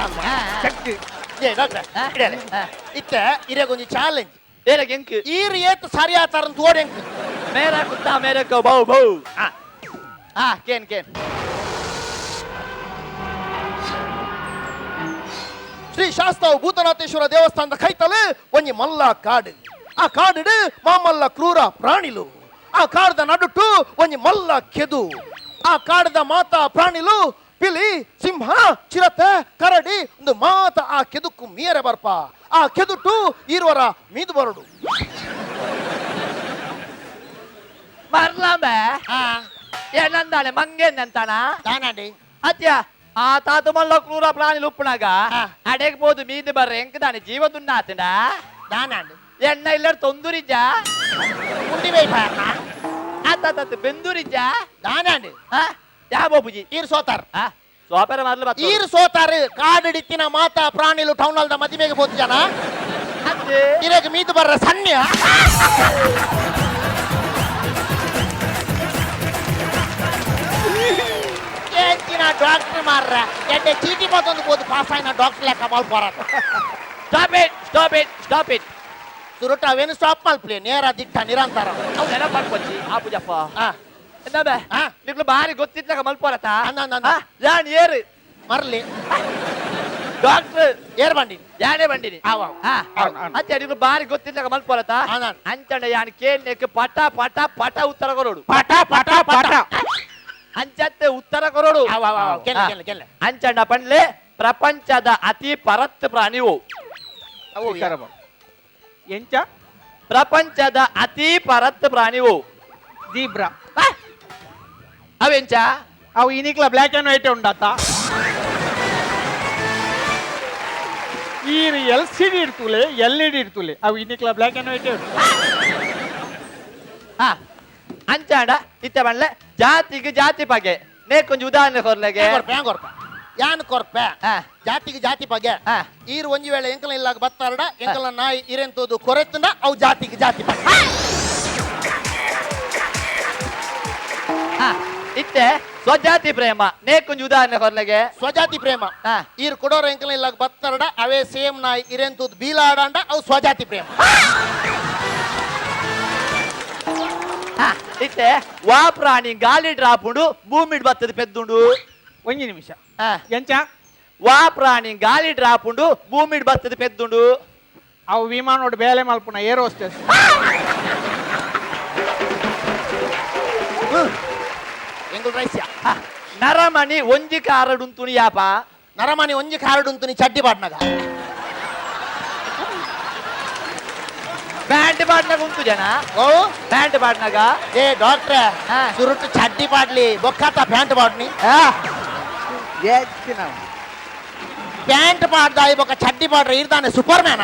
ಚಕ್. ಏ ಡಾಕ್ಟ್ರೆ ಇಡಲೆ ಇತ್ತೆ ಇರೆಗೊಂಜಿ ಚಾಲೆಂಜ್. ಏರಗೆ ಎಂಕ್ ಈರ್ ಏತ್ ಸರಿ ಆತಾರನ್ ತೋಡೆಂಕ್. ಮೇರಾ ಕುತ್ತಾ ಮೇರೆ ಕೋ ಬೌ ಬೌ. ಹಾ ಕೇನ್ ಕೇನ್. ಶ್ರೀ ಶಾಸ್ತಾವು ಭೂತನಾಥೇಶ್ವರ ದೇವಸ್ಥಾನದ ಕೈತಲೆ ಒಂಜಿ ಮಲ್ಲ ಕಾಡು. ಆ ಕಾಡು ಮಾಮಲ್ಲ ಕ್ರೂರ ಪ್ರಾಣಿಲು. ಆ ಕಾಡದ ನಡುಟು ಒಂಜಿ ಮಲ್ಲ ಕೆದು. ಆ ಕಾಡದ ಮಾತಾ ಪ್ರಾಣಿಲು ಪಿಲಿ ಸಿಂಹ ಚಿರತೆ ಕರಡಿ ಒಂದು ಮಾತ ಆ ಕೆದುಕ್ಕು ಮೀರೆ ಬರ್ಪ. ಆ ಕೆದುಟು ಈರ್ವರ ಮೀದು ಬರಡು. ಮರ್ಲಾಂಬೆ ಏನಂದಾಳೆ ಮಂಗೇನಂತಾಣ ತಾನಡಿ ಅತ್ಯ ಆ ತಾತು ಮಲ್ಲ ಕ್ರೂರ ಪ್ರಾಣಿ ಉಪ್ಪುನಾಗ ಅಡೆಗ್ ಬೋದು ಮೀದು ಬರ್ರೆ ಎಂಕ ದಾನೆ ಜೀವ ದುನ್ನಾತಂಡ ದಾನಾಂಡಿ ಎಣ್ಣ ಇಲ್ಲರ್ ತೊಂದುರಿಜ ಉಂಡಿ ಬೈಪಾರ್ನ ಆತಾತ ಬೆಂದೂರಿಜ ದಾನಾಂಡಿ ಯಾ ಬಾಬುಜಿ ಈರ್ ಸೋತಾರ್ ಸೋಪರ ಮೊದಲು ಬತ್ತ ಈರ್ ಸೋತಾರ್ ಕಾಡಿಡಿತ್ತಿನ ಮಾತಾ ಪ್ರಾಣಿಲು ಟೌನ್ ಹಾಲ್ದ ಮದಿಮೆಗೆ ಪೋತು ಜನ ಇರಗ ಮೀದು ಬರ್ರ ಸಣ್ಣ ಏಂಚಿನ ಡಾಕ್ಟರ್ ಮಾರ್ರ ಎಡ್ಡೆ ಚೀಟಿ ಮತ್ತೊಂದು ಬೋದು ಪಾಸ್ ಆಯ್ನ ಡಾಕ್ಟರ್ ಲೆಕ್ಕ ಮಲ್ಪೋರ. Stop it stop it stop it. ಸುರುಟ ಅವೇನು ಸ್ಟಾಪ್ ಮಲ್ಪಲಿ ನೇರ ದಿಟ್ಟ ನಿರಂತರ. ಅವು ನೆನಪಾಡ್ಕೊಚ್ಚಿ ಆ ಪೂಜಪ್ಪ ಎಂದಾಬೆ ನಿಕ್ಲು ಬಾರಿ ಗೊತ್ತಿದ್ಲಾಗ ಮಲ್ಪೋರತ. ಅಂದ ಅಂದ ಯಾನ್ ಏರು ಮರ್ಲಿ ಡಾಕ್ಟರ್ ಏರ್ ಬಂಡಿ ಯಾನೇ ಬಂಡಿನಿ ಆವ ಅಂಚೆ ನಿಮ್ಗೆ ಬಾರಿ ಗೊತ್ತಿದ್ದಾಗ ಮಲ್ಪೊಲತ ಅಂಚಂಡ ಯಾನ್ ಕೇಳ್ನೆಕ್ ಪಟ ಪಟ ಪಟ ಉತ್ತರ ಕೊರೋಡು ಪಟ ಪಟ ಪಟ ಅಂಚತ್ತೆ ಉತ್ತರ ಕೊರೋಡು ಅಂಚಂಡ ಪಂಡ್ಲೆ ಪ್ರಪಂಚದ ಅತಿ ಪರತ್ ಪ್ರಾಣಿವು ಎಂಚ ಪ್ರಪಂಚದ ಅತಿ ಪರತ್ ಪ್ರಾಣಿವು ಜೀಬ್ರಾ ಅವೆಂಚ ಅವು ಇನಿಕ್ಲ ಬ್ಲ್ಯಾಕ್ ಅಂಡ್ ವೈಟ್ ಉಂಡಾತ ಈ ಎಲ್ ಸಿ ಡಿ ಇರ್ತುಲೆ ಎಲ್ ಇ ಡಿ ಇರ್ತುಲೆ ಅವು ಇನಿಕ್ಲ ಬ್ಲ್ಯಾಕ್ ಅಂಡ್ ವೈಟ್ ಉಂಟು. ಅಂಚಾಂಡ ಇತ್ತೆ ಬಂಡ್ಲೆ ಜಾತಿಗೆ ಜಾತಿ ಪಗೆ ನೇ ಕೊಂಚ ಉದಾಹರಣೆ ಕೊರ್ಲೆಗೆ ಕೊರ್ಪೆ ಯಾನ್ ಕೊರ್ಪೆ ಜಾತಿಗೆ ಜಾತಿ ಪಗೆ ಈರು ಒಂಜಿ ವೇಳೆ ಎಂಕಲ ಇಲ್ಲಾಗ ಬತ್ತಾರಡ ಎಂಕಲ ನಾಯಿ ಇರೆಂತೋದು ಕೊರೆತ್ತಂಡ ಅವು ಜಾತಿಗೆ ಜಾತಿ ಪಗೆ. ಇತ್ತೆ ಸ್ವಜಾತಿ ಪ್ರೇಮ ನೇ ಕೊಂಚ ಉದಾಹರಣೆ ಕೊರ್ಲೆಗೆ ಸ್ವಜಾತಿ ಪ್ರೇಮ ಈರ್ ಕೊಡೋರ ಎಂಕಲ ಇಲ್ಲಾಗ ಬತ್ತಾರಡ ಅವೇ ಸೇಮ್ ನಾಯಿ ಇರೆಂತೋದು ಬೀಲಾಡಂಡ ಅವು ಸ್ವಜಾತಿ ಪ್ರೇಮ. ಇತ್ತೆ ವಾ ಪ್ರಾಣಿ ಗಾಳಿ ಡ್ರಾಪ್ ಉಂಡು ಭೂಮಿ ಬತ್ತದ ಪೆದ್ದುಂಡು ಒಂಜಿ ನಿಮಿಷ ಎಂಚ ವಾ ಪ್ರಾಣಿ ಗಾಳಿ ಡ್ರಾಪ್ ಉಂಡು ಭೂಮಿ ಬತ್ತದ ಪೆದ್ದುಂಡು ಅವು ವಿಮಾನೋಡು ಬೇಲೆ ಮಲ್ಪುನ ಏರ್ ಹೋಸ್ಟೆಸ್ ಎಂಗುಲ್ ರೈಸ್ಯ ನರಮಣಿ ಒಂಜಿ ಕಾರಡುಂತುನಿ ಯಾಪ ನರಮಣಿ ಒಂಜಿ ಕಾರಡುಂತುನಿ ಚಡ್ಡಿ ಪಾಡ್ನಗ ಪ್ಯಾಂಟ್ ಪಾಡ್ನಾಗ ಉಂಟು ಜನ ಓ ಪ್ಯಾಂಟ್ ಪಾಡ್ನಾಗ ಏ ಡಾಕ್ಟ್ರೆ ಸುರುಟು ಚಡ್ಡಿ ಪಾಡ್ಲಿ ಬೊಕ್ಕಾತ ಪ್ಯಾಂಟ್ ಪಾಡ್ನಿ ಪ್ಯಾಂಟ್ ಪಾಡ್ದ ಬೊಕ್ಕ ಚಡ್ಡಿ ಪಾಡ್ರೆ ಇರ್ತಾನೆ ಸೂಪರ್ ಮ್ಯಾನ.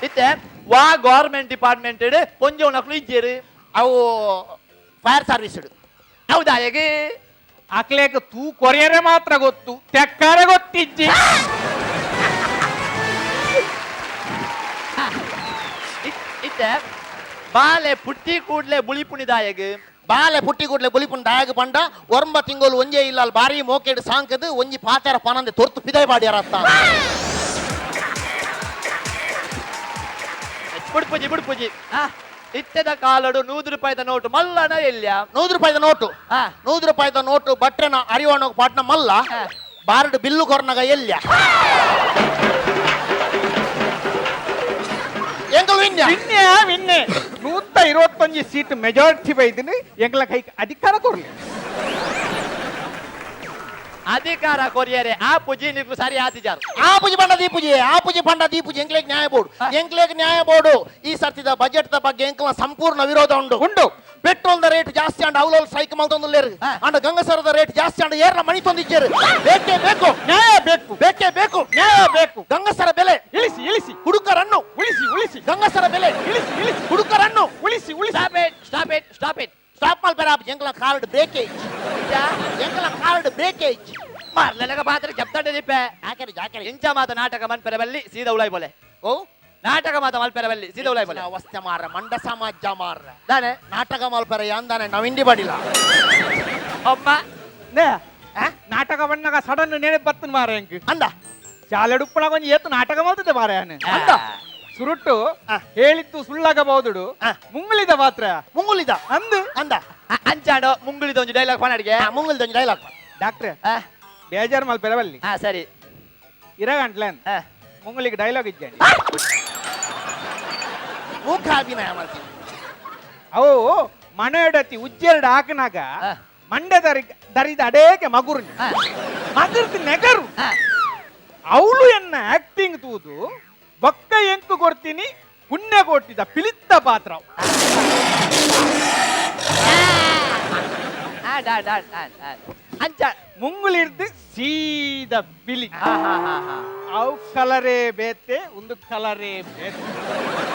ಇತ್ತೆ ವಾ ಗವರ್ಮೆಂಟ್ ಡಿಪಾರ್ಟ್ಮೆಂಟ್ ಪೊಂಜೋನಕ್ಲು ಇಜ್ಜೇರು ಅವು ಫೈರ್ ಸರ್ವಿಸ್ ಹೌದಾ ಹೇಗೆ ಅಕ್ಲೇಕ ತೂ ಕೊರಿಯರೆ ಮಾತ್ರ ಗೊತ್ತು ತೆಕ್ಕಾರೆ ಗೊತ್ತಿಜ್ಜಿ. ಇತ್ತೆ ಬಾಲೆ ಪುಟ್ಟಿ ಕೂಡ್ಲೆ ಬುಳಿಪುಣಿದಾಯಗ್ ಬಾಲೆ ಪುಟ್ಟಿ ಕೂಡ್ಲೆ ಬುಲಿಪುಣಿ ದಾಯಗ ಪಂಡ ಒರಂಬ ತಿಂಗೋಲು ಒಂಜೇ ಇಲ್ಲ ಬಾರಿ ಮೋಕೆಡ್ ಸಾಂಕದು ಒಂಜಿ ಪಾಚಾರ ಪನಂದೆ ತೊರ್ತು ಪಿದಾಯ್ ಬಾಡಿಯಾರತ್ತ. ಬುಡ್ಪುಜಿ ಬುಡ್ಪುಜಿ ಇತ್ತೆದ ಕಾಲಡು 100 ರೂಪಾಯಿದ ನೋಟು ಮಲ್ಲನ ಎಲ್ಲಿಯ 100 ರೂಪಾಯಿದ ನೋಟು 100 ರೂಪಾಯಿದ ನೋಟು ಬಟ್ರೆನ ಅರಿವಾಣ ಪಾಟ್ನ ಮಲ್ಲ ಬಾರಡು ಬಿಲ್ಲು ಕೊರ್ನಗ ಎಲ್ಲಿಯ ಎಂಕಲ್ ವಿನ್ಯ ವಿನ್ಯ ವಿನ್ನೆ 125 ಸೀಟ್ ಮೆಜಾರಿಟಿ ಬೈದಿನಿ ಎಂಗ್ಲ ಕೈಗೆ ಅಧಿಕಾರ ಕೊರ್ಲಿ ಅಧಿಕಾರ ಕೊರಿಯರೆ ಆ ಪೂಜಿ ನೀವು ಸರಿ ಆತಿಜಾರು ಆ ಪೂಜೆ ಪಂಡ ದೀಪುಜಿ ಆ ಪೂಜೆ ಪಂಡ ದೀಪುಜಿ ಎಂಕ್ಲೇಗ್ ನ್ಯಾಯ ಬೋರ್ಡ್ ಎಂಕ್ಲೇಗ್ ನ್ಯಾಯ ಬೋರ್ಡು ಈ ಸರ್ತಿದ ಬಜೆಟ್ the ಬಗ್ಗೆ ಎಂಕ್ಲ ಸಂಪೂರ್ಣ ವಿರೋಧ ಉಂಡು ಉಂಡು. ಪೆಟ್ರೋಲ್ the rate ಜಾಸ್ತಿ ಅಂಡ್ ಅವಲೋಲ್ ಸೈಕ್ ಮಲ್ತೊಂದುಲ್ಲೇರು ಅಂಡ್ ಗಂಗಸರದ ರೇಟ್ ಜಾಸ್ತಿ ಅಂಡ್ ಏರ್ನ ಮಣಿ ತೊಂದಿಜ್ಜೇರು. ಬೇಕೇ ಬೇಕು ನ್ಯಾಯ ಬೇಕು ಬೇಕೇ ಬೇಕು ನ್ಯಾಯ ಬೇಕು. ಗಂಗಸರ ಬೆಲೆ ಇಳಿಸಿ ಇಳಿಸಿ ಹುಡುಕರನ್ನು ಉಳಿಸಿ ಉಳಿಸಿ ಗಂಗಸರ ಬೆಲೆ ಇಳಿಸಿ ಇಳಿಸಿ ಹುಡುಕರನ್ನು ಉಳಿಸಿ ಉಳಿಸಿ. Stop it stop it stop it stop ಮಲ್ಪೆರ ಎಂಕ್ಲ card breakage ಎಂಕ್ಲ card breakage ಮಾರ್ಲೆಲಗ ಪಾತ್ರ ಕೆಪ್ತಂಡೆ ದಿಪ್ಪೆ ಜಾಕರಿ ಜಾಕರಿ ಇಂಚ ಮಾತ ನಾಟಕ ಮನ್ಪೆರ ಬಲ್ಲಿ ಸೀದಾ ಉಳಾಯ್ ಬೋಲೆ ಓ ನಾಟಕ ಮಾತ ಮಲ್ಪೆರ ಬಲ್ಲಿ ಸೀದಾ ಉಳಾಯ್ ಬೋಲೆ ಅವಸ್ಥೆ ಮಾರ ಮಂಡ ಸಮಾಜ ಮಾರ ದಾನೆ ನಾಟಕ ಮಲ್ಪೆರ ಯಾಂದಾನೆ ನವಿಂಡಿ ಬಡಿಲ ಅಮ್ಮ ನೇ ನಾಟಕ ಬಣ್ಣಗ ಸಡನ್ ನೆನಪು ಬತ್ತನ್ ಮಾರ ಎಂಕ್ ಅಂದ ಶಾಲೆಡುಪ್ಪಣ ಕೊಂಚ ಏತು ನಾಟಕ ಮಾಡ್ತದೆ ಮಾರ ಅಂದ ಸುರುಟ್ಟು ಹೇಳಿದ್ದು ಸುಳ್ಳಾಗಬಹುದು ಮುಂಗುಳಿದ ಮಾತ್ರ ಮುಂಗುಲಿದ ಅಂದು ಅಂದ ಅಂಚಾಂಡ ಮುಂಗುಳಿದ ಒಂಜಿ ಡೈಲಾಗ್ ಪಣಡಿಗೆ ಮುಂಗುಲಿದ ಒಂಜಿ ಡೈಲಾಗ್ ಡಾಕ್ಟ್ರೆ ಬೇಜಾರು ಮಲ್ಪೆರ ಬಲ್ಲಿ ಹಾ ಸರಿ ಇರಗಂಟ್ಲೆ ಮುಂಗುಳಿಗೆ ಡೈಲಾಗ್ ಇದ್ದಾನೆ ಮೂಕಾಭಿನಯ ಮಾಡ್ತೀನಿ ಅವು ಮನೆಯಡತಿ ಉಜ್ಜೆರಡು ಹಾಕನಾಗ ಮಂಡೆ ದರಿ ದರಿದ ಅಡೇಗೆ ಮಗುರು ಮಗುರ್ದು ನೆಗರು ಅವಳು ಎನ್ನ ಆಕ್ಟಿಂಗ್ ತೂದು ಬೊಕ್ಕ ಎಂಕು ಕೊಡ್ತೀನಿ ಪುಣ್ಯ ಕೊಟ್ಟಿದ್ದ ಪಿಲಿತ್ತ ಪಾತ್ರ. ಅಂಚ ಮುಂಗುಳಿರ್ದು ಸೀದ ಬಿಲಿ ಅವು ಕಲರೇ ಬೇತೆ ಒಂದು ಕಲರೇ ಬೇತೆ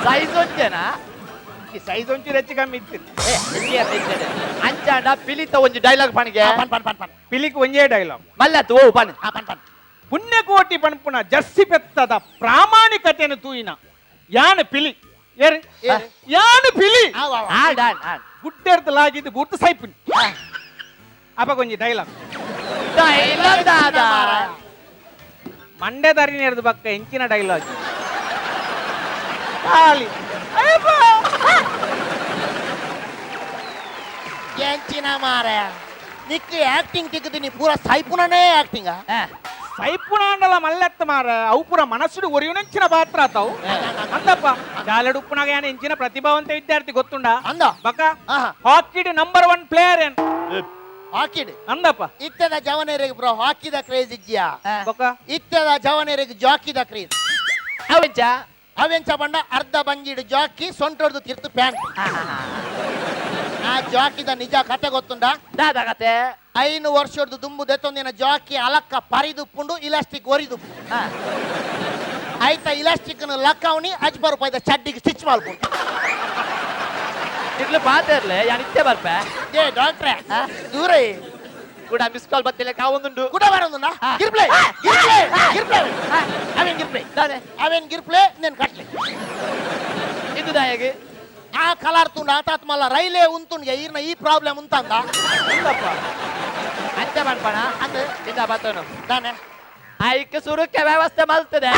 ಸೈಜ್ ಒಂಜೆನಾ ಈ ಸೈಜ್ ಒಂಚೂರು ಹೆಚ್ಚು ಕಮ್ಮಿ ಇತ್ತು. ಅಂಚಾಂಡ ಪಿಲಿತ ಒಂಜಿ ಡೈಲಾಗ್ ಪಣಿಗೆ ಪನ್ ಪನ್ ಪನ್ ಪನ್ ಪಿಲಿಕ್ ಒಂಜೇ ಡೈಲಾಗ್ ಮಲ್ಲತ್ತು ಓ ಪನ್ ಪನ್ ಪನ್ ಪುಣ್ಯಕೋಟಿ ಪನ್ಪುನ ಜರ್ಸಿ ಪೆತ್ತದ ಪ್ರಾಮಾಣಿಕತೆಯನ್ನು ತೂಯಿನ ಯಾನ ಪಿಲಿ ಏರು ಯಾನ ಪಿಲಿ ಗುಡ್ಡೆರ್ದು ಲಾಗಿದ್ದು ಬೂರ್ತು ಸೈಪುನಿ ಅಪ್ಪ ಕೊಂಜಿ ಡೈಲಾಗ್ ಡೈಲಾಗ್ ದಾದಾ ಮಂಡೆ ದರಿನೇರ್ದು ಬಕ್ಕ ಎಂಚಿನ ಡೈಲಾಗ್ ಖಾಲಿ ಅಯ್ಯಪ್ಪ. ಎಂಚಿನ ಮಾರ ನಿಕ್ ಆಕ್ಟಿಂಗ್ ತಿಕ್ಕುದಿನಿ ಪೂರ ಸೈಪುನನೇ ಆಕ್ಟಿಂಗ್. ಸೈಪುನಾಂಡಲ ಮಲ್ಲತ್ತ ಮಾರ, ಅವು ಪೂರ ಮನಸ್ಸುಡು ಒರಿಯುನಂಚಿನ ಪಾತ್ರ ಆತಾವು. ಅಂದಪ್ಪ, ಶಾಲೆಡ್ ಉಪ್ಪುನಾಗ ಯಾನ್ ಎಂಚಿನ ಪ್ರತಿಭಾವಂತ ವಿದ್ಯಾರ್ಥಿ ಗೊತ್ತುಂಡ? ಅಂದ. ಬಕ ಆಹಾ. ಹಾಕಿಡ್ ನಂಬರ್ 1 ಪ್ಲೇಯರ್ ಏನ್. ಹಾಕಿಡ್? ಅಂದಪ್ಪ. ಇತ್ತೆದ ಜವನೆರಿಗೆ ಬ್ರೋ ಹಾಕಿದ ಕ್ರೇಜ್ ಇಜ್ಜಿಯಾ? ಬೊಕ? ಇತ್ತೆದ ಜವನೆರಿಗೆ ಜಾಕಿದ ಕ್ರೇಜ್. ಅವೆಂಚ? ಅವೆಂಚ ಬಂಡ, ಅರ್ಧ ಬಂಜಿಡು ಜಾಕಿ, ಸೊಂಟೊಡ್ದು ತಿರ್ತು ಪ್ಯಾಂಟ್. ಆ ಜಾಕಿದ ನಿಜ ಕತೆ ಗೊತ್ತುಂಡ? ದಾದ ಕತೆ? 5 ವರ್ಷದ ದುಂಬು ದೆತ್ತೊಂದಿನ ಜಾಕಿ ಅಲಕ್ಕ ಪರಿದುಪ್ಪುಂಡು, ಇಲಾಸ್ಟಿಕ್ ಒರಿದುಪ್ಪು. ಆಯ್ತಾ, ಇಲಾಸ್ಟಿಕ್ ಲಕ್ಕವನಿ ಅಜ್ಬ ರೂಪಾಯಿದ ಚಡ್ಡಿಗೆ ಸ್ಟಿಚ್ ಮಾಡ್ಕೊಂಡು. ಇಡ್ಲು ಪಾತೆರ್ಲೆ, ಯಾನ್ ಇತ್ತೆ ಬರ್ಪೆ. ಏ ಡಾಕ್ಟ್ರೆ, ದೂರ. ಕೂಡ ಮಿಸ್ ಕಾಲ್ ಬತ್ತಿಲ್ಲ, ಕಾವೊಂದುಂಡು. ಕೂಡ ಬರೋದುಂಡ. ಗಿರ್ಪ್ಲೆ ಗಿರ್ಪ್ಲೆ ಗಿರ್ಪ್ಲೆ, ಅವೇನ್ ಗಿರ್ಪ್ಲೆ? ದಾನೆ? ಅವೇನ್ ಗಿರ್ಪ್ಲೆ, నేను ಕಟ್ಲೆ. ಇದು ದಾಯಗೆ? ಆ ಕಲರ್ ತುಂಡು ಆತಾತ್ ಮಲ್ಲ ರೈಲೇ ಉಂತುಂಡು, ಈರ್ನ ಈ ಪ್ರಾಬ್ಲಮ್ ಉಂತಂದ. ಅಂದಪ್ಪ. ಅಂಚ ಪನ್ಪಣ? ಅಂದ್. ಇಂದ ಬತ್ತನು. ದಾನೆ? ಐಕ್ ಸುರುಕ್ಕೆ ವ್ಯವಸ್ಥೆ ಮಲ್ತದೆ.